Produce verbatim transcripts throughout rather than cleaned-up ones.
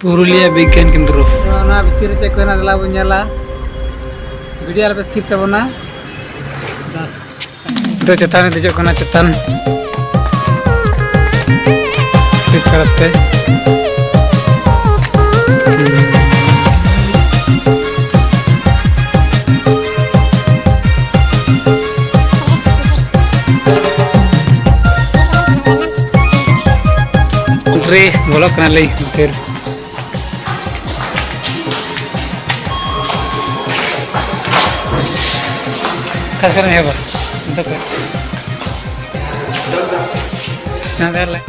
ᱯᱩᱨᱩᱞᱤᱭᱟᱹ ᱵᱤᱜᱽᱜᱟᱱ ᱠᱮᱱᱫᱨᱚ᱾ ᱚᱱᱟ ᱵᱷᱤᱛᱤᱨ ᱨᱮ ᱪᱮᱫ ᱠᱚ ᱦᱮᱱᱟᱜ, ᱫᱮᱞᱟ ᱵᱚᱱ ᱧᱮᱞᱟ᱾ ᱵᱷᱤᱰᱤᱭᱳ ᱟᱞᱚᱯᱮ ᱥᱠᱤᱯ ᱛᱟᱵᱚᱱᱟ᱾ Just ᱱᱤᱛᱚᱜ ᱪᱮᱛᱟᱱ ᱨᱮ ᱫᱮᱡᱚᱜ ᱠᱟᱱᱟ, ᱪᱮᱛᱟᱱ᱾ ᱪᱮᱫ ᱠᱟᱨᱚᱱ ᱛᱮ? ᱮᱱᱴᱨᱤ ᱵᱚᱞᱚᱜ ᱠᱟᱱᱟᱞᱤᱧ ᱵᱷᱤᱛᱤᱨ᱾ ᱚᱠᱟ ᱥᱮᱫ ᱨᱮᱢ ᱮᱦᱚᱵᱟ? ᱱᱚᱛᱮ ᱠᱷᱚᱱ᱾ ᱦᱮᱸ, ᱛᱟᱦᱞᱮ᱾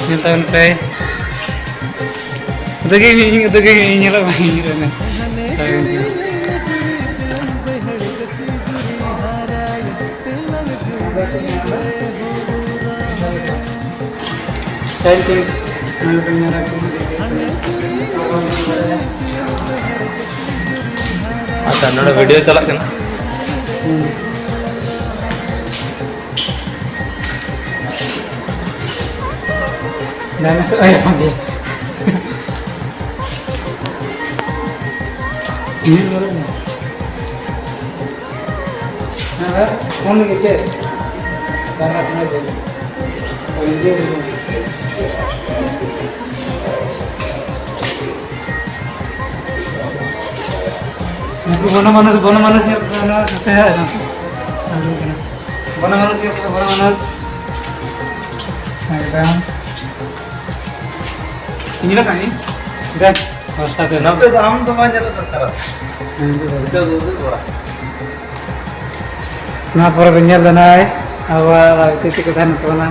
ᱧᱮᱞ ᱛᱟᱵᱚᱱ ᱯᱮ᱾ ᱩᱫᱩᱜ ᱜᱮ ᱢᱤᱭᱟᱹᱧ, ᱩᱫᱩᱜ ᱜᱮ ᱢᱤᱭᱟᱹᱧ, ᱧᱮᱞᱚᱜ ᱢᱮ, ᱧᱮᱞᱚᱜ ᱢᱮ᱾ Side things, ᱱᱚᱰᱮ ᱯᱮ ᱧᱮᱞ ᱟᱠᱚ᱾ ᱟᱪᱪᱷᱟ, ᱱᱚᱰᱮ ᱵᱷᱤᱰᱤᱭᱳ ᱪᱟᱞᱟᱜ ᱠᱟᱱᱟ᱾ ᱦᱩᱸ᱾ ᱰᱟᱭᱱᱳᱥᱚᱨ, ᱟᱭ ᱵᱟᱝ ᱜᱮ᱾ ᱢᱤᱫ ᱵᱟᱨ ᱢᱮ᱾ ᱦᱮᱸ, ᱦᱮᱸ, ᱯᱷᱳᱱ ᱞᱟᱹᱜᱤᱫ ᱪᱮᱫ? ᱵᱟᱝ, ᱵᱟᱝ, ᱵᱟᱝ᱾ ᱱᱩᱠᱩ ᱵᱚᱱᱚ ᱢᱟᱱᱩᱥ, ᱵᱚᱱᱚ ᱢᱟᱱᱩᱥ ᱧᱮᱞ ᱯᱮ, ᱚᱱᱟ ᱥᱟᱛᱮ ᱦᱮᱡ ᱮᱱᱟ᱾ ᱵᱚᱱᱚ ᱢᱟᱱᱩᱥ ᱧᱮᱞ ᱯᱮ, ᱵᱚᱱᱚ ᱢᱟᱱᱩᱥ᱾ ᱮᱠᱫᱚᱢ᱾ ᱤᱧ ᱧᱮᱞᱚᱜ ᱠᱟᱱ ᱜᱤᱧ? ᱫᱮᱠᱷ, ᱵᱚᱥᱛᱟ ᱛᱮ᱾ ᱱᱚᱛᱮ ᱫᱚ ᱟᱢ ᱫᱚ ᱵᱟᱝ ᱧᱮᱞᱚᱜ ᱫᱚᱨᱠᱟᱨ᱾ ᱦᱮᱸ, ᱱᱤᱛᱚᱜ ᱫᱚ ᱩᱫᱩᱜ ᱵᱟᱲᱟ᱾ ᱱᱚᱣᱟ ᱯᱚᱨᱮ ᱵᱚᱱ ᱧᱮᱞ ᱫᱟ ᱱᱟᱭ ᱟᱵᱚᱣᱟᱜ ᱨᱟᱡᱽᱱᱤᱛᱤ ᱪᱮᱫ ᱠᱚ ᱛᱟᱦᱮᱱ ᱛᱟᱵᱚᱱᱟ᱾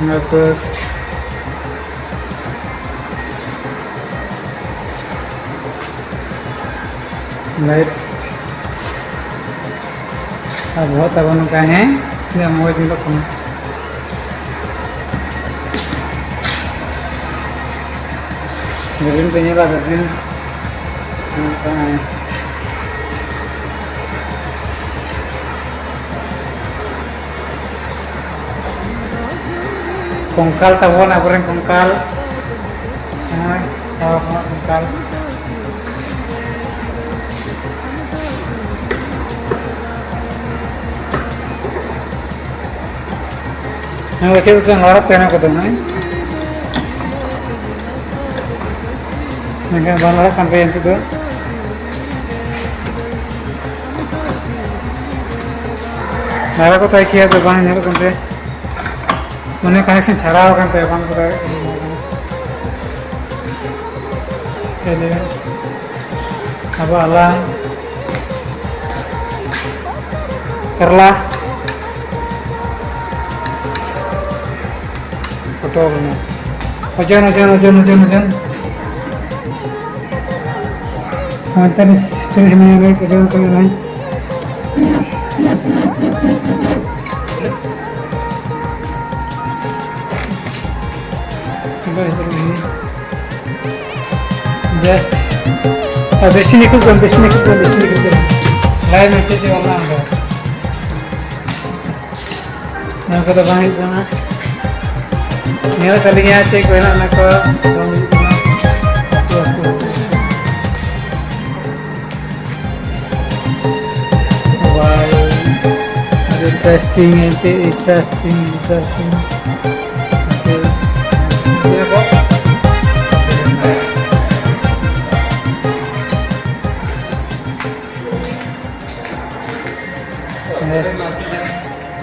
ᱱᱚᱣᱟ ᱠᱚ ᱞᱟᱭᱤᱴ ᱟᱨ ᱵᱚᱦᱚᱜ ᱛᱟᱵᱚᱱ ᱱᱚᱝᱠᱟ, ᱦᱮᱸ, ᱛᱤᱱᱟᱹᱜ ᱢᱚᱡᱽ ᱧᱮᱞᱚᱜ ᱠᱟᱱᱟ᱾ ᱫᱩᱨᱵᱤᱱ ᱯᱮ ᱧᱮᱞᱟ, ᱫᱩᱨᱵᱤᱱ᱾ ᱱᱚᱝᱠᱟ᱾ ᱠᱚᱝᱠᱟᱞ ᱛᱟᱵᱚᱱ, ᱟᱵᱚᱨᱮᱱ ᱠᱚᱝᱠᱟᱞ᱾ ᱦᱮᱸ, ᱦᱚᱲ ᱦᱚᱯᱚᱱᱟᱜ ᱠᱚᱝᱠᱟᱞ᱾ ᱦᱮᱸ, ᱪᱮᱫ ᱠᱚᱪᱚᱝ ᱞᱟᱲᱟᱜ ᱛᱟᱦᱮᱱᱟ ᱠᱚᱫᱚ, ᱦᱮᱸ? ᱢᱮᱱᱠᱷᱟᱱ ᱵᱟᱝ ᱞᱟᱲᱟᱜ ᱠᱟᱱ ᱛᱟᱭᱟ ᱱᱤᱛᱚᱜ ᱫᱚ᱾ ᱞᱟᱲᱟ ᱠᱚ ᱛᱟᱭ ᱠᱮᱭᱟ ᱫᱚ ᱵᱟᱝ ᱧᱮᱞᱚᱜ ᱠᱟᱱ ᱛᱟᱭᱟ᱾ ᱢᱟᱱᱮ connection ᱪᱷᱟᱲᱟᱣ ᱟᱠᱟᱱ ᱛᱟᱭᱟ, ᱵᱟᱝ ᱠᱚ ᱫᱟᱲᱮᱭᱟᱜ ᱠᱟᱱᱟ᱾ ᱪᱮᱫ ᱞᱟᱹᱭᱟ? ᱟᱵᱚ ᱟᱞᱟᱝ ᱠᱟᱨᱞᱟ ᱯᱚᱴᱚᱞ ᱨᱮᱱᱟᱜ ᱳᱡᱚᱱ, ᱳᱡᱚᱱ, ᱳᱡᱚᱱ, ᱳᱡᱚᱱ, ᱳᱡᱚᱱ᱾ ᱯᱚᱸᱭᱛᱟᱞᱤᱥ, ᱪᱚᱞᱞᱤᱥ ᱢᱤᱱᱤᱴ ᱨᱮ ᱳᱡᱚᱱ ᱠᱚ ᱧᱮᱞᱟ᱾ ᱡᱟᱥᱴ ᱵᱮᱥᱴᱤ ᱱᱤᱠᱩᱞ ᱠᱚᱢ, ᱵᱮᱥᱴᱤ ᱱᱤᱠᱩᱞ ᱠᱚᱢ, ᱵᱮᱥᱴᱤ ᱱᱤᱠᱩᱞ ᱠᱚᱢ᱾ ᱞᱟᱭᱤᱱ ᱢᱮ ᱪᱮᱫ ᱪᱮᱫ ᱚᱞ ᱢᱮᱱᱟᱜᱼᱟ ᱚᱸᱰᱮ? ᱱᱚᱣᱟ ᱠᱚᱫᱚ ᱵᱟᱝ ᱦᱩᱭᱩᱜ ᱠᱟᱱᱟ᱾ ᱧᱮᱞ ᱛᱟᱹᱞᱤᱧᱟ ᱪᱮᱫ ᱠᱚ ᱦᱮᱱᱟᱜ ᱚᱱᱟ ᱠᱚ᱾ ᱵᱟᱝ ᱦᱩᱭᱩᱜ ᱠᱟᱱᱟ᱾ ᱟᱹᱛᱩ, ᱟᱹᱛᱩ᱾ ᱵᱟᱭ, ᱟᱹᱰᱤ interesting, ᱟᱹᱰᱤ interesting, interesting᱾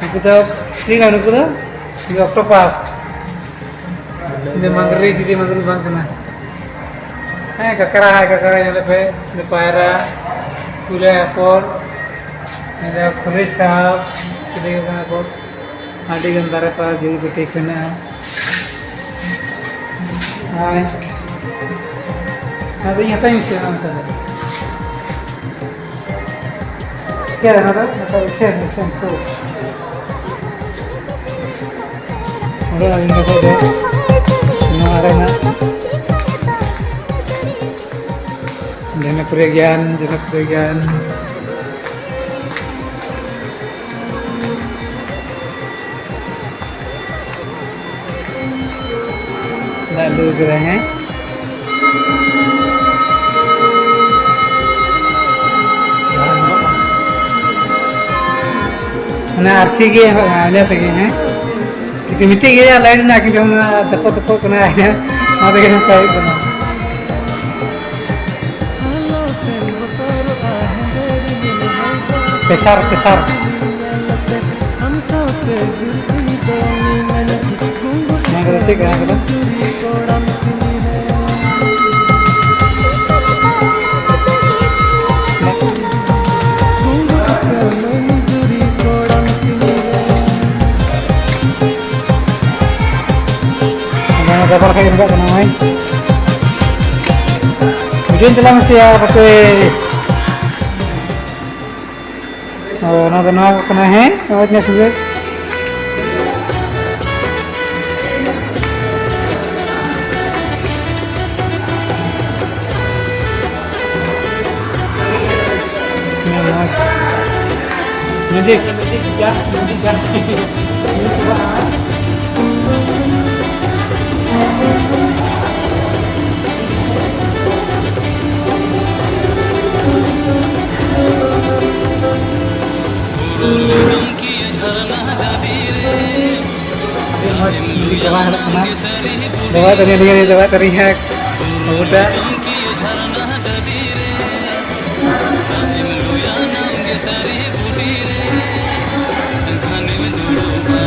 ᱱᱩᱠᱩ ᱫᱚ ᱪᱤᱞᱤ ᱠᱟᱱᱟ? ᱱᱩᱠᱩ ᱫᱚ ᱚᱠᱴᱳᱯᱟᱥ᱾ ᱤᱧ ᱫᱚ ᱢᱟᱝᱜᱽᱨᱤ, ᱡᱩᱫᱤ ᱢᱟᱝᱜᱽᱨᱤ ᱵᱟᱝ ᱠᱟᱱᱟ᱾ ᱦᱮᱸ, ᱠᱟᱠᱲᱟ, ᱦᱮᱸ, ᱠᱟᱠᱲᱟ ᱧᱮᱞ ᱯᱮ᱾ ᱤᱧ ᱫᱚ ᱯᱟᱭᱨᱟ, ᱠᱩᱞᱟᱹᱭ ᱦᱚᱯᱚᱱ, ᱤᱧ ᱫᱚ ᱠᱷᱩᱨᱤ ᱥᱟᱯ, ᱪᱤᱞᱤ ᱠᱟᱱᱟ ᱠᱚ? ᱟᱹᱰᱤ ᱜᱟᱱ ᱫᱟᱨᱮ ᱯᱟᱞᱟ ᱡᱤᱣᱤ ᱠᱚ ᱴᱷᱤᱠ ᱢᱮᱱᱟᱜᱼᱟ᱾ ᱦᱳᱭ᱾ ᱟᱫᱚ ᱤᱧ ᱦᱟᱛᱟᱣ ᱤᱧ ᱥᱮ ᱵᱟᱝ ᱥᱟᱱᱟ? ᱪᱮᱫ ᱚᱱᱟ ᱫᱚ? ᱢᱤᱫᱴᱟᱝ ᱮᱠᱥᱮᱱ, ᱮᱠᱥᱮᱱ ᱥᱳ᱾ ᱚᱸᱰᱮ ᱟᱹᱞᱤᱧ ᱫᱚ ᱱᱚᱣᱟ ᱨᱮᱱᱟᱜ ᱡᱚᱱᱚᱯᱨᱤᱭᱚ ᱜᱮᱭᱟᱱ, ᱡᱚᱱᱚᱯᱨᱤᱭᱚ ᱜᱮᱭᱟᱱ᱾ ᱟᱹᱞᱩ ᱠᱮᱫᱟ, ᱦᱮᱸ᱾ ᱚᱱᱟ ᱟᱨᱥᱤ ᱜᱮ ᱦᱳᱭ, ᱤᱱᱟᱹ ᱛᱮᱜᱮ, ᱦᱮᱸ᱾ ᱠᱤᱱᱛᱩ ᱢᱤᱫᱴᱮᱡ ᱜᱮ ᱞᱟᱭᱤᱴ ᱦᱮᱱᱟᱜᱼᱟ, ᱠᱤᱱᱛᱩ ᱚᱱᱟ ᱫᱚᱯᱚᱜ ᱫᱚᱯᱚᱜ ᱠᱟᱱᱟ, ᱚᱱᱟ ᱛᱮᱜᱮ ᱱᱚᱝᱠᱟ ᱦᱩᱭᱩᱜ ᱠᱟᱱᱟ᱾ ᱯᱮᱥᱟᱨ, ᱯᱮᱥᱟᱨ᱾ ᱱᱚᱣᱟ ᱠᱚᱫᱚ ᱪᱮᱫ ᱠᱟᱱᱟ ᱠᱚᱫᱚ? ᱟᱫᱚ ᱚᱱᱟ ᱜᱟᱵᱟᱲ ᱠᱷᱟᱡ ᱜᱮ ᱱᱚᱝᱠᱟᱜ ᱠᱟᱱᱟ, ᱱᱚᱜᱼᱚᱭ᱾ ᱵᱷᱤᱰᱤᱭᱳᱧ ᱪᱟᱞᱟᱣ ᱢᱮᱥᱮᱭᱟ, ᱵᱟᱯᱮ᱾ ᱚ, ᱚᱱᱟ ᱫᱚ ᱱᱚᱣᱟ ᱠᱚ ᱠᱟᱱᱟ, ᱦᱮᱸ, ᱢᱚᱡᱽ ᱧᱚᱜ ᱥᱩᱫᱷᱟᱹ᱾ ᱢᱚᱡᱽ᱾ Magic, magic, just magic, just. ᱟᱹᱰᱤ ᱢᱚᱡᱽ ᱪᱟᱵᱟ ᱦᱮᱡ ᱠᱟᱱᱟ᱾ ᱫᱟᱵᱟᱭ ᱛᱟᱹᱨᱤᱧ, ᱫᱟᱵᱟᱭ ᱛᱟᱹᱨᱤᱧ ᱦᱟᱸᱜ᱾ ᱵᱟᱹᱵᱩᱴᱟ᱾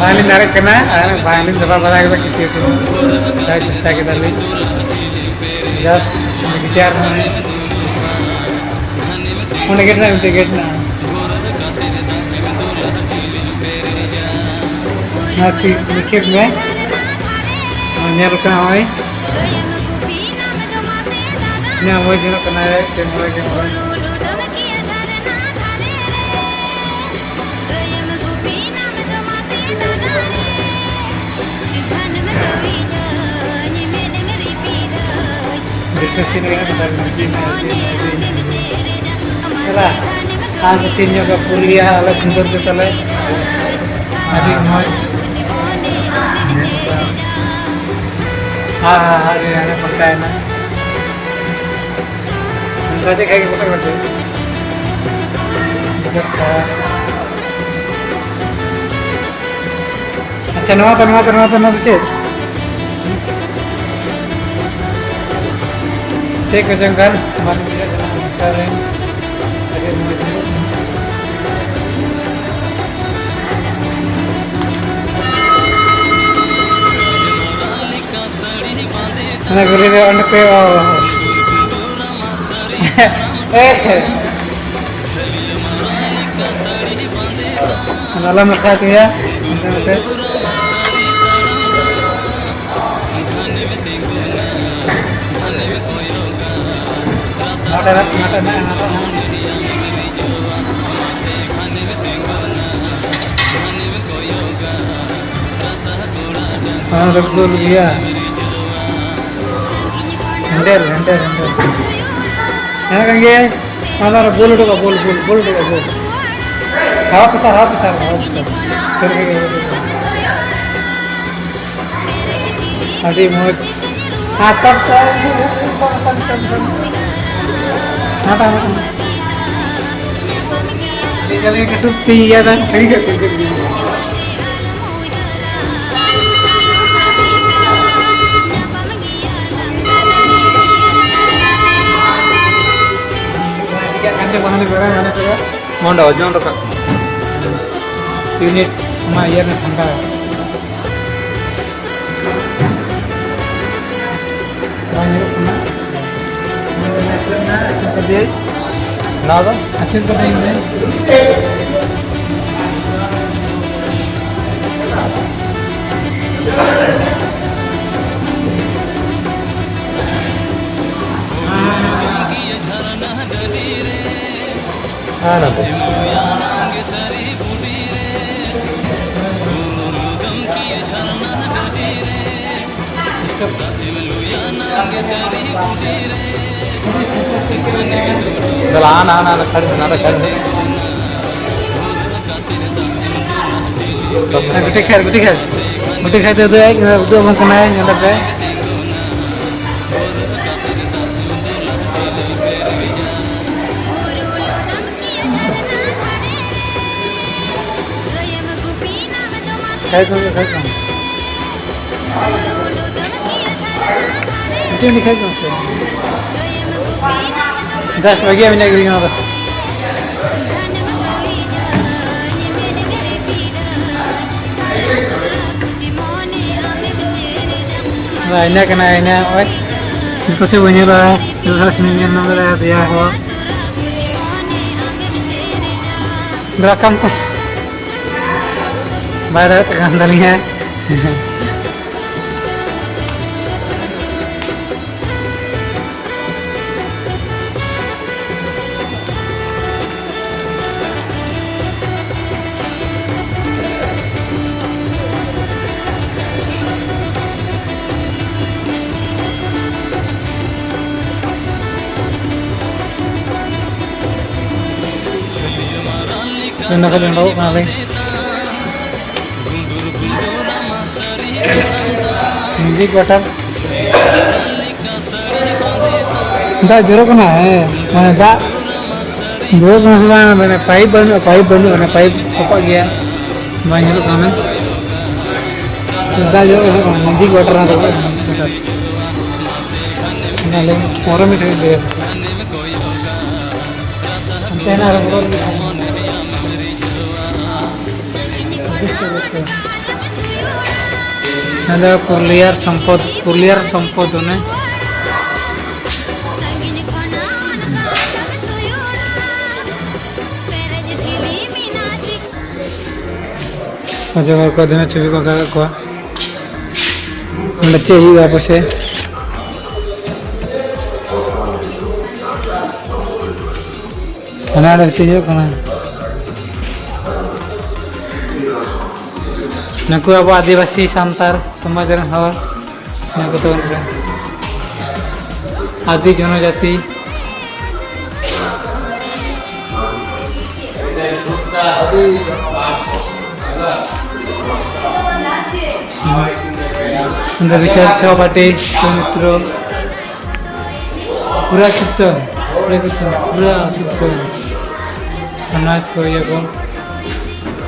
ᱵᱟᱝᱞᱤᱧ ᱫᱟᱲᱮᱜ ᱠᱟᱱᱟ, ᱟᱨ ᱵᱟᱝᱞᱤᱧ ᱫᱟᱵᱟ ᱵᱟᱲᱟ ᱠᱮᱫᱟ ᱠᱤᱪᱷᱩ ᱠᱚ᱾ ᱴᱨᱟᱭ ᱪᱮᱥᱴᱟ ᱠᱮᱫᱟᱞᱤᱧ᱾ ᱡᱟᱥᱴ ᱜᱤᱴᱟᱨ ᱦᱚᱸ᱾ ᱚᱸᱰᱮ ᱜᱮᱴ ᱢᱮᱱᱟᱜᱼᱟ, ᱢᱤᱫᱴᱮᱡ ᱜᱮᱴ ᱢᱮᱱᱟᱜᱼᱟ᱾ ᱦᱮᱸ, ᱴᱷᱤᱠ, ᱱᱤᱠᱷᱮᱯ ᱢᱮ᱾ ᱦᱮᱸ, ᱧᱮᱞ ᱠᱟᱜ ᱦᱚᱸᱜᱼᱚᱭ᱾ ᱤᱧᱟᱹᱜ ᱢᱚᱡᱽ ᱧᱮᱞᱚᱜ ᱠᱟᱱᱟ, ᱮᱠ ᱢᱚᱬᱮ ᱜᱮ ᱢᱚᱬᱮ᱾ ᱫᱤᱥᱟᱹ ᱥᱤᱱ ᱨᱮ ᱢᱮᱱᱟᱜ ᱠᱟᱫᱟ, ᱢᱟᱹᱡᱷᱤ ᱢᱮ, ᱢᱟᱹᱡᱷᱤ ᱢᱮ, ᱢᱟᱹᱡᱷᱤ ᱢᱮ᱾ ᱪᱟᱞᱟ, ᱟᱢ ᱥᱤᱱ ᱧᱚᱜ ᱫᱚ ᱯᱩᱨᱩᱞᱤᱭᱟ, ᱟᱞᱮ ᱥᱩᱱᱫᱚᱨ ᱜᱮ ᱛᱟᱞᱮ᱾ ᱟᱹᱰᱤ ᱢᱚᱡᱽ᱾ हाँ, हाँ, हाँ, ये आने पड़ता है ना। अंदाजे खाएंगे, पकड़ मत दे। ᱟᱪᱪᱷᱟ, ᱱᱚᱣᱟ ᱫᱚ, ᱱᱚᱣᱟ ᱫᱚ, ᱱᱚᱣᱟ ᱫᱚ, ᱱᱚᱣᱟ ᱫᱚ ᱪᱮᱫ? ᱪᱮᱫ ᱠᱚ ᱪᱚᱝ ᱠᱟᱱ? ᱚᱱᱟ ᱜᱩᱞᱤ ᱨᱮ ᱚᱸᱰᱮ ᱯᱮ, ᱚ᱾ ᱮ᱾ ᱚᱱᱟ ᱟᱞᱚᱢ ᱨᱟᱠᱷᱟ ᱦᱚᱪᱚᱭᱟ᱾ ᱚᱱᱛᱮ ᱱᱚᱛᱮ᱾ ᱱᱚᱰᱮ ᱱᱟᱜ, ᱱᱚᱰᱮ ᱱᱟᱜ, ᱱᱚᱰᱮ ᱱᱟᱜ᱾ ᱦᱮᱸ, ᱨᱚᱠᱛᱚ ᱞᱩᱜᱤᱭᱟ᱾ Handle, handle, handle. ᱦᱮᱸ, ᱜᱚᱝᱠᱮ᱾ ᱦᱟᱱᱟ ᱨᱮ ᱵᱚᱞ ᱩᱰᱩᱠᱚᱜᱼᱟ, ᱵᱚᱞ, ᱵᱚᱞ, ᱵᱚᱞ ᱩᱰᱩᱠᱚᱜᱼᱟ, ᱵᱚᱞ᱾ ᱦᱟᱣᱟ ᱯᱮᱥᱟᱨ, ᱦᱟᱣᱟ ᱯᱮᱥᱟᱨ, ᱦᱟᱣᱟ ᱯᱮᱥᱟᱨ᱾ ᱥᱟᱹᱨᱤ ᱜᱮ᱾ ᱟᱹᱰᱤ ᱢᱚᱡᱽ᱾ ᱦᱟᱛᱟᱣ ᱠᱚ᱾ ᱦᱟᱛᱟᱣ, ᱦᱟᱛᱟᱣ᱾ ᱟᱹᱰᱤ ᱡᱟᱞᱮ ᱠᱟᱹᱴᱩᱵ ᱛᱤᱧ ᱤᱭᱟᱹ ᱫᱟ, ᱥᱟᱹᱨᱤ ᱜᱮ, ᱥᱟᱹᱨᱤ ᱜᱮ᱾ ᱚᱸᱰᱮ ᱳᱡᱚᱱ ᱨᱟᱠᱟᱵ ᱠᱟᱱᱟ᱾ ᱤᱭᱩᱱᱤᱴ ᱚᱱᱟ ᱤᱭᱟᱹ ᱨᱮ ᱴᱷᱟᱱᱰᱟ᱾ ᱵᱟᱝ ᱧᱮᱞᱚᱜ ᱠᱟᱱᱟ᱾ ᱱᱚᱣᱟ ᱫᱚ? ᱟᱪᱪᱷᱟ, ᱠᱟᱛᱷᱟ ᱤᱧ ᱞᱟᱹᱭ᱾ ᱦᱮᱸ, ᱱᱚᱛᱮ᱾ ᱫᱮᱞᱟ, ᱦᱟᱱᱟ, ᱦᱟᱱᱟ, ᱦᱟᱱᱟ, ᱠᱷᱟᱹᱲ ᱢᱮ, ᱱᱟᱰᱮ ᱠᱷᱟᱹᱲ ᱢᱮ᱾ ᱦᱮᱸ, ᱜᱩᱴᱤ ᱠᱷᱮᱨ, ᱜᱩᱴᱤ ᱠᱷᱮᱨ᱾ ᱜᱩᱴᱤ ᱠᱷᱮᱨ ᱫᱚ ᱩᱫᱩᱜ ᱟᱭ, ᱩᱫᱩᱜ ᱟᱵᱚᱱ ᱠᱟᱱᱟᱭ, ᱧᱮᱞ ᱯᱮ᱾ ᱠᱷᱟᱭ ᱠᱚᱢ, ᱠᱷᱟᱭ ᱠᱚᱢ᱾ ᱢᱤᱫᱴᱮᱱ ᱩᱱᱤ ᱠᱷᱟᱭ ᱠᱚᱢ ᱥᱮ᱾ Just ᱵᱷᱟᱜᱮ ᱢᱮᱱᱟᱜ ᱜᱮ ᱱᱚᱣᱟ ᱫᱚ᱾ ᱦᱳᱭ, ᱤᱱᱟᱹ ᱠᱟᱱᱟ, ᱤᱱᱟᱹ ᱱᱚᱜᱼᱚᱭ᱾ ᱡᱚᱛᱚ ᱥᱮᱫ ᱵᱚᱱ ᱧᱮᱞᱟ, ᱡᱚᱛᱚ ᱥᱮᱫ ᱧᱮᱞ ᱧᱟᱢ ᱫᱟᱲᱮᱭᱟᱜᱼᱟ, ᱫᱮᱭᱟ ᱠᱚ᱾ ᱨᱟᱠᱟᱢ ᱠᱚ᱾ ᱵᱟᱭ ᱫᱟᱲᱮᱭᱟᱜ ᱠᱟᱱ ᱛᱟᱹᱞᱤᱧᱟ᱾ ᱚᱸᱰᱮ ᱠᱷᱚᱱ ᱩᱰᱩᱠᱚᱜ ᱠᱟᱱᱟᱞᱮ᱾ Magic water. ᱫᱟᱜ ᱡᱚᱨᱚᱜ ᱠᱟᱱᱟ, ᱦᱮᱸ, ᱢᱟᱱᱮ ᱫᱟᱜ ᱡᱚᱨᱚᱜ ᱠᱟᱱᱟ ᱥᱮ ᱵᱟᱝ? ᱢᱟᱱᱮ ᱯᱟᱭᱤᱯ ᱵᱟᱹᱱᱩᱜᱼᱟ, ᱯᱟᱭᱤᱯ ᱵᱟᱹᱱᱩᱜᱼᱟ, ᱢᱟᱱᱮ ᱯᱟᱭᱤᱯ ᱛᱚᱯᱟᱜ ᱜᱮᱭᱟ, ᱵᱟᱝ ᱧᱮᱞᱚᱜ ᱠᱟᱱᱟ᱾ ᱫᱟᱜ ᱡᱚᱨᱚᱜ ᱠᱟᱱᱟ, magic water ᱚᱱᱟ ᱫᱚ᱾ ᱚᱱᱟ ᱞᱟᱹᱜᱤᱫ ᱯᱚᱱᱨᱚ ᱢᱤᱱᱤᱴ ᱦᱩᱭᱩᱜ ᱜᱮᱭᱟ᱾ ᱚᱱᱛᱮ ᱦᱮᱱᱟᱜ ᱨᱮ ᱵᱚᱞᱚ ᱞᱟᱹᱜᱤᱫ᱾ ᱱᱚᱣᱟ ᱫᱚ ᱯᱩᱨᱩᱞᱤᱭᱟᱹ ᱥᱚᱢᱯᱚᱫ, ᱯᱩᱨᱩᱞᱤᱭᱟᱹ ᱥᱚᱢᱯᱚᱫ ᱚᱱᱮ᱾ ᱚᱡᱚᱜᱚᱨ ᱠᱚ ᱫᱚᱢᱮ ᱪᱷᱚᱵᱤ ᱠᱚ ᱟᱸᱠᱟᱣ ᱠᱟᱜ ᱠᱚᱣᱟ᱾ ᱚᱸᱰᱮ ᱪᱮᱫ ᱦᱩᱭᱩᱜᱼᱟ ᱯᱟᱥᱮ? ᱚᱱᱟ ᱨᱮ ᱪᱮᱫ ᱦᱩᱭᱩᱜ ᱠᱟᱱᱟ? ᱱᱩᱠᱩ ᱟᱵᱚ ᱟᱹᱫᱤᱵᱟᱹᱥᱤ ᱥᱟᱱᱛᱟᱲ ᱥᱚᱢᱟᱡᱽ ᱨᱮᱱ ᱦᱚᱲ, ᱱᱩᱠᱩ ᱫᱚ ᱟᱹᱫᱤ ᱡᱚᱱᱚᱡᱟᱹᱛᱤ᱾ ᱚᱸᱰᱮ ᱵᱤᱥᱟᱞ ᱪᱷᱚ ᱵᱟᱴᱤ, ᱥᱩᱢᱤᱛᱨᱚ᱾ ᱯᱩᱨᱟ ᱠᱤᱨᱛᱚᱱ, ᱯᱩᱨᱟ ᱠᱤᱨᱛᱚᱱ, ᱯᱩᱨᱟ ᱠᱤᱨᱛᱚᱱ᱾ ᱚᱱᱟ ᱪᱷᱚ ᱤᱭᱟᱹ ᱠᱚ᱾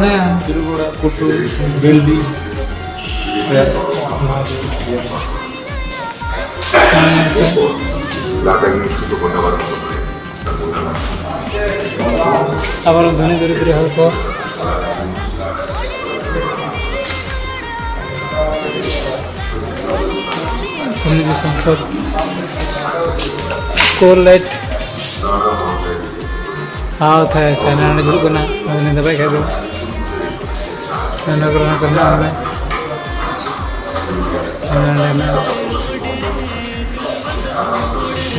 ᱦᱮᱱᱟᱭᱟ, ᱡᱟᱹᱨᱩᱲ ᱚᱲᱟᱜ, ᱠᱩᱴᱩ, ᱵᱤᱞᱰᱤ, ᱯᱮᱭᱟ ᱥᱮᱫ᱾ ᱦᱮᱸ, ᱞᱟᱴᱟ ᱜᱮ ᱥᱩᱫᱷᱩ ᱠᱚ ᱰᱟᱵᱟᱨ ᱠᱚ᱾ ᱟᱵᱟᱨ ᱫᱷᱚᱱᱤ ᱫᱚᱨᱤᱫᱨᱤ ᱦᱚᱲ ᱠᱚ ᱠᱚᱢᱤᱭᱩᱱᱤᱴᱤ ᱥᱚᱝᱥᱚᱫᱽ ᱥᱠᱩᱞ ᱞᱟᱭᱤᱴ ᱦᱟᱣ ᱛᱷᱟᱭ ᱥᱮ ᱱᱚᱰᱮ ᱡᱩᱞᱩᱜ ᱠᱟᱱᱟ᱾ ᱟᱫᱚ ᱱᱤᱭᱟᱹ ᱫᱚ ᱵᱟᱭ ᱠᱷᱟᱡ ᱫᱚ ᱱᱚᱰᱮ ᱠᱚᱨᱮ ᱦᱚᱸ ᱠᱚᱨᱮ ᱦᱚᱸ ᱱᱚᱰᱮ ᱦᱮᱱᱟᱜᱼᱟ᱾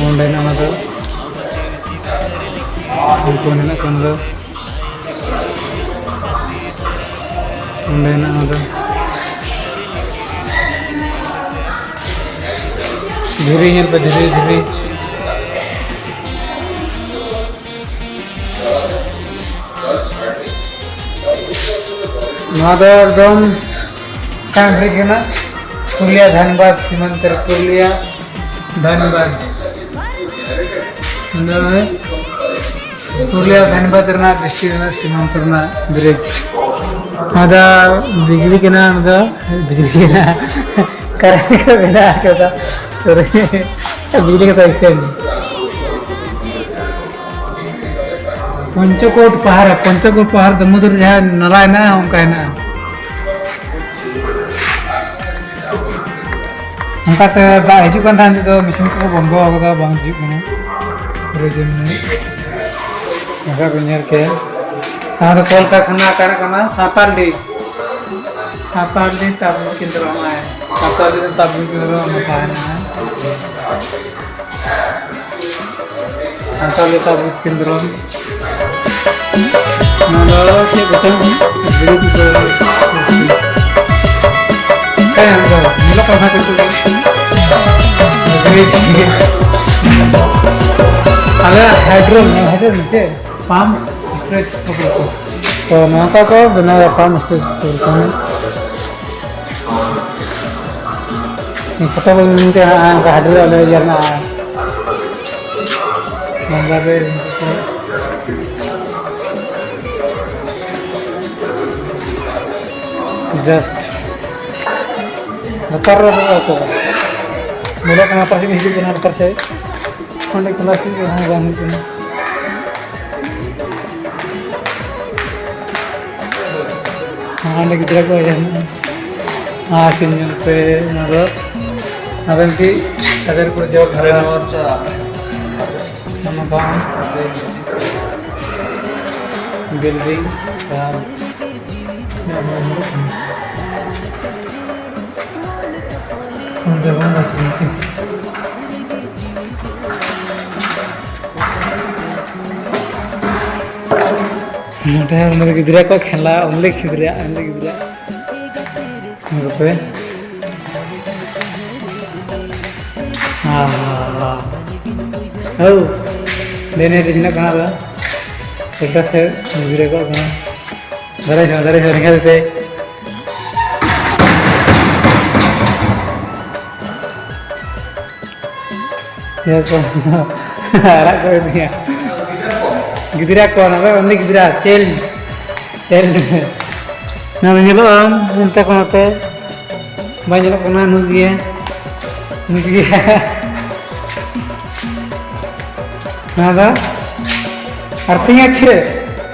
ᱚᱸᱰᱮ ᱦᱮᱱᱟᱜᱼᱟ ᱚᱱᱟ ᱫᱚ ᱩᱱᱠᱩ ᱦᱮᱱᱟᱜ ᱠᱟᱱ ᱫᱚ ᱚᱸᱰᱮ ᱦᱮᱱᱟᱜᱼᱟ ᱚᱱᱟ ᱫᱚ ᱫᱷᱤᱨᱤ ᱧᱮᱞ ᱯᱮ, ᱫᱷᱤᱨᱤ, ᱫᱷᱤᱨᱤ᱾ ᱱᱚᱣᱟ ᱫᱚ ᱮᱠᱫᱚᱢ ᱢᱤᱫᱴᱟᱝ ᱵᱨᱤᱡᱽ ᱠᱟᱱᱟ, ᱯᱩᱨᱩᱞᱤᱭᱟ ᱫᱷᱟᱱᱵᱟᱫᱽ ᱥᱤᱢᱟᱱᱛᱚ ᱨᱮ, ᱯᱩᱨᱩᱞᱤᱭᱟ ᱫᱷᱟᱱᱵᱟᱫᱽ᱾ ᱱᱚᱣᱟ ᱫᱚ ᱯᱩᱨᱩᱞᱤᱭᱟ ᱫᱷᱟᱱᱵᱟᱫᱽ ᱨᱮᱱᱟᱜ ᱰᱤᱥᱴᱨᱤᱠᱴ ᱨᱮᱱᱟᱜ ᱥᱤᱢᱟᱱᱛᱚ ᱨᱮᱱᱟᱜ ᱵᱨᱤᱡᱽ᱾ ᱱᱚᱣᱟ ᱫᱚ ᱵᱤᱡᱽᱞᱤ ᱠᱟᱱᱟ, ᱱᱚᱣᱟ ᱫᱚ ᱵᱤᱡᱽᱞᱤ ᱠᱟᱱᱟ, ᱠᱟᱨᱮᱱᱴ ᱠᱚ ᱢᱮᱱᱟᱜ ᱟᱠᱟᱫᱟ᱾ ᱥᱚᱨᱤ, ᱵᱤᱡᱽᱞᱤ ᱠᱟᱛᱷᱟ ᱮᱠᱥᱮᱱ᱾ ᱯᱚᱧᱪᱚᱠᱳᱴ ᱯᱟᱦᱟᱲ, ᱯᱚᱧᱪᱚᱠᱳᱴ ᱯᱟᱦᱟᱲ ᱫᱟᱢᱳᱫᱚᱨ ᱡᱟᱦᱟᱸ ᱱᱟᱞᱟ ᱦᱮᱱᱟᱜᱼᱟ, ᱚᱱᱠᱟ ᱦᱮᱱᱟᱜᱼᱟ᱾ ᱚᱱᱠᱟᱛᱮ ᱫᱟᱜ ᱦᱤᱡᱩᱜ ᱠᱟᱱ ᱛᱟᱦᱮᱸᱫ, ᱱᱤᱛᱚᱜ ᱫᱚ ᱢᱮᱥᱤᱱ ᱠᱚᱠᱚ ᱵᱚᱱᱫᱚ ᱟᱠᱟᱫᱟ, ᱵᱟᱝ ᱦᱤᱡᱩᱜ ᱠᱟᱱᱟ᱾ ᱯᱩᱨᱟᱹ ᱡᱚᱢ ᱧᱩ ᱚᱱᱠᱟ ᱵᱤᱱ ᱧᱮᱞ ᱠᱮᱫ᱾ ᱚᱱᱟ ᱫᱚ ᱠᱚᱞᱠᱟᱨᱠᱷᱟᱱᱟ ᱚᱠᱟᱨᱮ ᱠᱟᱱᱟ? ᱥᱟᱱᱛᱟᱲᱰᱤ, ᱥᱟᱱᱛᱟᱲᱰᱤ ᱛᱟᱯᱵᱤᱫᱽ ᱠᱮᱱᱫᱨᱚ ᱦᱚᱸ ᱛᱟᱯᱵᱤᱫᱽ ᱠᱮᱱᱫᱨᱚ ᱚᱱᱟ ᱛᱟᱦᱮᱱᱟ᱾ ᱥᱟᱱᱛᱟᱲ ᱞᱮᱠᱟ ᱵᱩᱡᱽ ᱠᱮᱱᱫᱨᱚ᱾ ᱱᱚᱣᱟ ᱫᱚ ᱪᱮᱫ ᱠᱚᱪᱚᱝ? ᱵᱤᱨᱤᱫ ᱫᱚ ᱦᱮᱸ, ᱚᱱᱟ ᱫᱚ ᱧᱮᱞᱚᱜ ᱠᱟᱱᱟ ᱠᱤᱪᱷᱩ ᱜᱮ᱾ ᱵᱤᱨᱤᱫ ᱜᱮ᱾ ᱟᱞᱮ ᱦᱟᱭᱰᱨᱳ, ᱦᱟᱭᱰᱨᱳ ᱪᱮᱫ? ᱯᱟᱢᱯ ᱥᱴᱳᱨᱮᱡ ᱯᱨᱚᱠᱚᱞᱯᱚ᱾ ᱛᱚ, ᱱᱚᱝᱠᱟ ᱠᱚ ᱵᱮᱱᱟᱣᱟ ᱯᱟᱢᱯ ᱥᱴᱳᱨᱮᱡ ᱯᱨᱚᱠᱚᱞᱯᱚ᱾ ᱯᱷᱳᱴᱳ ᱵᱚᱱ ᱧᱮᱞ ᱠᱮᱫᱟ, ᱦᱟᱸᱜ ᱚᱱᱠᱟ ᱦᱟᱭᱰᱨᱳ ᱟᱞᱮ ᱤᱭᱟᱹ ᱨᱮᱱᱟᱜ ᱵᱟᱝᱞᱟᱫᱮᱥ ᱡᱟᱥᱴ ᱞᱟᱛᱟᱨ ᱨᱮ ᱫᱚ ᱚᱠᱚᱭ ᱧᱮᱞᱚᱜ ᱠᱟᱱᱟ, ᱚᱠᱟ ᱥᱮᱫ ᱦᱤᱡᱩᱜ ᱠᱟᱱᱟ, ᱞᱟᱛᱟᱨ ᱥᱮᱫ ᱚᱸᱰᱮ ᱠᱷᱚᱱᱟᱜ ᱪᱮᱫ ᱦᱚᱸ ᱵᱟᱝ ᱦᱩᱭᱩᱜ ᱠᱟᱱᱟ᱾ ᱦᱟᱸᱰᱮ ᱜᱤᱫᱽᱨᱟᱹ ᱠᱚ ᱡᱟᱦᱟᱱᱟᱜ ᱟᱥᱤᱱ ᱧᱮᱞ ᱯᱮ, ᱚᱱᱟ ᱫᱚ ᱟᱵᱮᱱ ᱠᱤ ᱪᱟᱫᱚᱨ ᱠᱚ ᱡᱚᱜ ᱦᱟᱨᱟ ᱱᱚᱝᱠᱟ ᱵᱤᱞᱰᱤᱝ ᱟᱨ ᱚᱸᱰᱮ ᱵᱚᱱ ᱟᱥᱤᱱ ᱠᱤᱱ᱾ ᱱᱚᱰᱮ ᱦᱚᱸ ᱜᱤᱫᱽᱨᱟᱹ ᱠᱚ ᱠᱷᱮᱞᱟ, ᱚᱱᱞᱤ ᱜᱤᱫᱽᱨᱟᱹ, ᱚᱱᱞᱤ ᱜᱤᱫᱽᱨᱟᱹ᱾ ᱨᱩᱯᱮ᱾ ᱦᱮᱸ, ᱦᱮᱸ, ᱦᱮᱸ᱾ ᱦᱟᱹᱣ᱾ ᱫᱮᱱᱮ ᱫᱮ ᱦᱤᱱᱟᱹᱜ ᱠᱟᱱᱟ ᱫᱚ᱾ ᱩᱞᱴᱟ ᱥᱮᱫ ᱜᱤᱫᱽᱨᱟᱹ ᱠᱚ ᱠᱟᱱᱟ᱾ ᱫᱟᱨᱮ ᱥᱮ, ᱫᱟᱨᱮ ᱥᱮ, ᱨᱮᱸᱜᱮᱡ ᱛᱮ᱾ ᱤᱭᱟᱹ ᱠᱚ, ᱟᱨᱟᱜ ᱠᱚ ᱤᱫᱤᱭᱟ᱾ ᱜᱤᱫᱽᱨᱟᱹ ᱠᱚ, ᱚᱱᱟ ᱫᱚ ᱩᱱᱤ ᱜᱤᱫᱽᱨᱟᱹ, child, child᱾ ᱱᱚᱣᱟ ᱫᱚ ᱧᱮᱞᱚᱜᱼᱟ ᱚᱱᱛᱮ ᱠᱷᱚᱱ ᱱᱚᱛᱮ᱾ ᱵᱟᱭ ᱧᱮᱞᱚᱜ ᱠᱟᱱᱟ, ᱱᱩᱡ ᱜᱮᱭᱟ, ᱱᱩᱡ ᱜᱮᱭᱟ᱾ ᱱᱚᱣᱟ ᱫᱚ ᱟᱨᱛᱷᱤᱝ ᱟᱪᱷᱮ,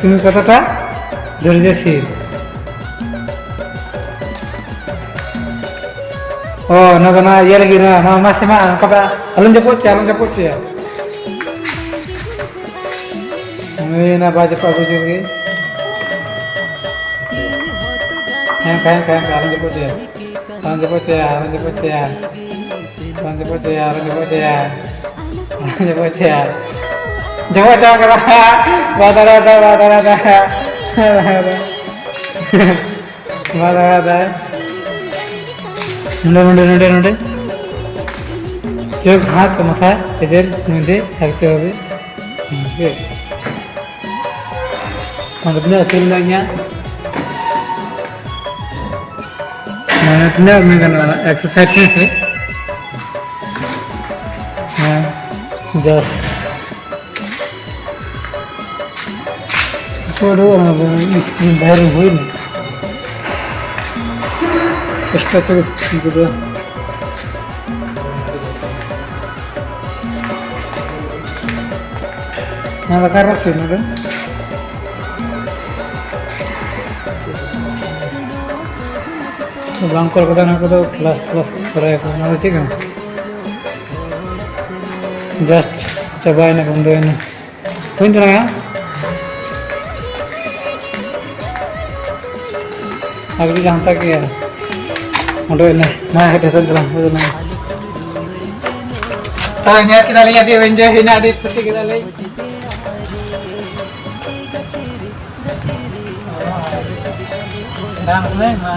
ᱛᱩᱢᱤ ᱠᱚᱛᱚᱴᱟ ᱫᱷᱳᱨᱡᱚᱥᱤᱞ᱾ ᱚ, ᱱᱚᱣᱟ ᱫᱚ ᱱᱚᱣᱟ ᱤᱭᱟᱹ ᱞᱟᱹᱜᱤᱫ, ᱱᱚᱣᱟ, ᱱᱚᱣᱟ ᱢᱟᱥᱮ ᱢᱟ, ᱚᱱᱠᱟ ᱫᱚ ᱟᱞᱚᱢ ᱡᱟᱹᱯᱩᱫ ᱦᱚᱪᱚᱭᱟ, ᱟᱞᱚᱢ ᱡᱟᱹᱯᱩᱫ ᱦᱚᱪᱚᱭᱟ᱾ ᱦᱳᱭ, ᱚᱱᱟ ᱵᱟᱭ ᱡᱟᱹᱯᱩᱫ ᱟᱹᱜᱩ ᱦᱚᱪᱚ ᱞᱟᱹᱜᱤᱫ᱾ ᱦᱮᱸ, ᱦᱮᱸ, ᱦᱮᱸ, ᱦᱮᱸ, ᱟᱞᱚᱢ ᱡᱟᱹᱯᱩᱫ ᱦᱚᱪᱚᱭᱟ᱾ ᱟᱞᱚᱢ ᱡᱟᱹᱯᱩᱫ ᱦᱚᱪᱚᱭᱟ, ᱟᱞᱚᱢ ᱡᱟᱹᱯᱩᱫ ᱦᱚᱪᱚᱭᱟ᱾ ᱟᱞᱚᱢ ᱡᱟᱹᱯᱩᱫ ᱦᱚᱪᱚᱭᱟ, ᱟᱞᱚᱢ ᱡᱟᱹᱯᱩᱫ ᱦᱚᱪᱚᱭᱟ᱾ ᱟᱞᱚᱢ ᱡᱟᱹᱯᱩᱫ ᱦᱚᱪᱚᱭᱟ᱾ ᱡᱟᱹᱯᱩᱫ ᱦᱚᱪᱚ ᱠᱟᱫᱟ᱾ ᱵᱟᱭ ᱫᱟᱲᱮᱭᱟᱫᱟ, ᱵᱟᱭ ᱫᱟᱲᱮᱭᱟᱫᱟ᱾ ᱵᱟᱭ ᱫᱟᱲᱮᱭᱟᱫᱟ᱾ ᱱᱚᱰᱮ, ᱱᱚᱰᱮ, ᱱᱚᱰᱮ, ᱱᱚᱰᱮ᱾ চোখ, হাত, মাথা, এদের মধ্যে থাকতে হবে। হুম, ঠিক আছে। ᱚᱸᱰᱮ ᱛᱤᱱᱟᱹᱜ ᱟᱹᱥᱩᱞ ᱢᱮᱱᱟᱜ ᱤᱧᱟ? ᱢᱟᱱᱮ ᱛᱤᱱᱟᱹᱜ ᱢᱮᱱ ᱜᱟᱱᱚᱜᱼᱟ? ᱮᱠᱥᱚ ᱥᱟᱴ ᱦᱮᱸ ᱥᱮ? ᱦᱮᱸ, just᱾ ᱚᱠᱚᱭ ᱫᱚ ᱚᱱᱟ ᱫᱚ ᱤᱥᱠᱨᱤᱱ ᱵᱟᱭᱨᱮ ᱦᱩᱭᱱᱟ᱾ ᱮᱠᱥᱴᱨᱟ ᱪᱟᱨᱡᱽ ᱩᱱᱠᱩ ᱫᱚ᱾ ᱱᱚᱣᱟ ᱫᱚ ᱚᱠᱟᱨᱮ ᱥᱮ ᱱᱚᱰᱮ? ᱵᱟᱝ ᱠᱚ ᱠᱟᱫᱟ, ᱚᱱᱟ ᱠᱚᱫᱚ ᱯᱞᱟᱥ ᱯᱞᱟᱥ ᱠᱚᱨᱟᱭᱟᱠᱚ᱾ ᱚᱱᱟ ᱫᱚ ᱪᱮᱫ ᱠᱟᱱᱟ? ᱡᱟᱥᱴ ᱪᱟᱵᱟᱭᱮᱱᱟ, ᱵᱚᱱᱫᱚᱭᱮᱱᱟ᱾ ᱦᱩᱭ ᱫᱟᱲᱮᱭᱟᱜᱼᱟ᱾ ᱟᱨ ᱡᱩᱫᱤ ᱦᱟᱱᱛᱟ ᱜᱮ ᱩᱰᱩᱠ ᱮᱱᱟ, ᱢᱟ ᱦᱮᱡ ᱦᱮᱡ ᱪᱟᱞᱟᱝ, ᱦᱩᱭ ᱮᱱᱟ᱾ ᱛᱚ, ᱧᱮᱞ ᱠᱮᱫᱟᱞᱤᱧ, ᱟᱹᱰᱤ ᱮᱱᱡᱚᱭ ᱦᱩᱭᱱᱟ, ᱟᱹᱰᱤ ᱯᱷᱩᱨᱛᱤ ᱠᱮᱫᱟᱞᱤᱧ᱾ ᱵᱟᱝ ᱥᱚᱢᱚᱭ ᱢᱟ᱾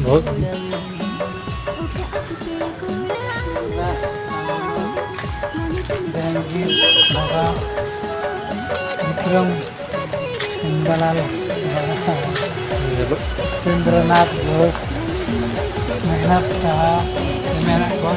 बहुत जहांगीर बाबा, विक्रम, सुंदरलाल, ᱩᱯᱮᱱᱫᱨᱚᱱᱟᱛᱷ ᱜᱷᱳᱥ, ᱢᱮᱜᱷᱱᱟᱛᱷ ᱥᱟᱦᱟ, ᱢᱮᱱᱟᱜ ᱠᱚᱣᱟ᱾